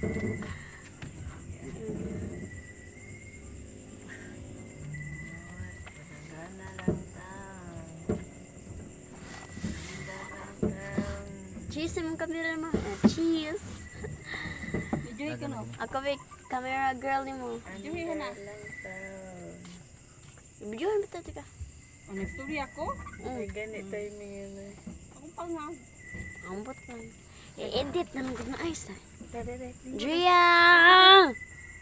Gana lang tang. Ganda lang tang. Cheese imong camera ma. Ah, cheese. Enjoy ka no. Ako ba camera girl nimo. Enjoy ka na. Lang tang. Videohan ba ta ka? Ang nag-story ako. Ay, gani timing yun eh. Akong pangag. Ambot lang. I-edit na lang gud na ayos ah. Dere, Dria!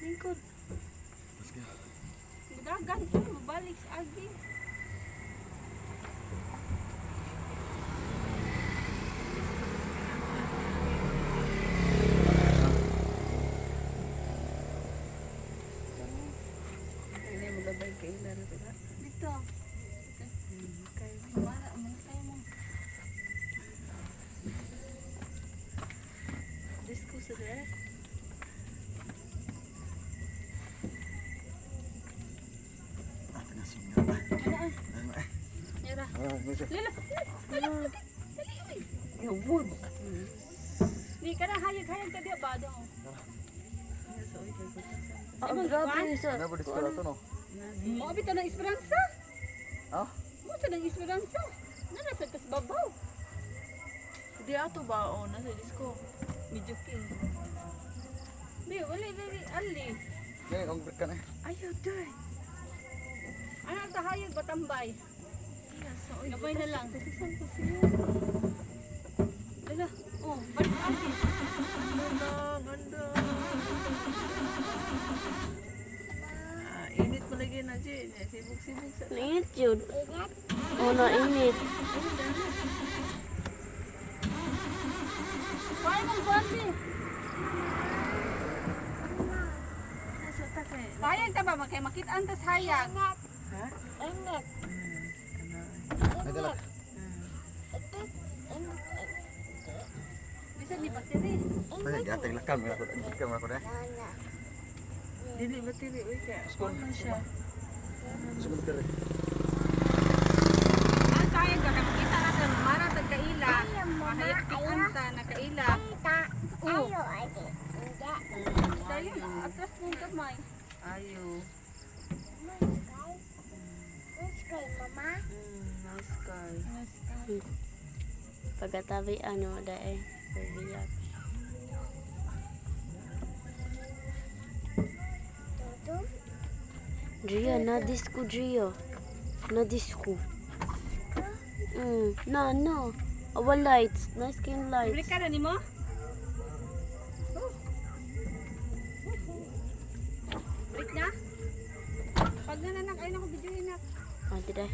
Lingkod. Dagan ko, mabalik sa agi. Hindi mo labay kay Lara diba? Dito. Kay Para, man kayo mo. Disco sa dere. Ah, taga-singa pa. Ano ah? Ano eh. Yara. Ah, medyo. Lala. Dali, dali, uy. Yawon. Di ka na hayag-hayag ka di ba daw. Oh, grabe sa. Ano ba disco na to no? Mo abit na esperanza. Ah? Mo ta ng esperanza. Nana sa kas babaw. Di ato ba o nasa disco? Medyo king. Bi, wala dali ali. Ngayon, ang break ka na eh. Ayaw day. Ano ta hayag batambay? Gabay na lang. Saan ko siya? Lala. Oh, balik ali. Ganda, ganda. Ah, init mo lagi na, Jay. Sibog-sibog sa... Nainit yun. Oh, nainit. Kaya mong bandi. Nasa takay. Hayag ta ba kay makit-an tas hayag. Ha? Init. Nagalak. Bisan ni battery. Ay, gatag lakam ako. Lakam ako na. Dili ba tiri? Uy, kaya. Skol. Ano siya? Sumunod ka rin. Ang kaya ka kay makita na ta mara tag kaila. Mahayag ta na kaila. Oh. Dali, atras mong kamay. Ayaw. Nice guy. Pagkatabi ano dae. Pagbiyak. Dria, na disco Dria. Na disco. Na no. Our lights, nice skin Libre lights. ka na nimo? Break na? Pag nananak, ay naku, video nak. Ah, dida.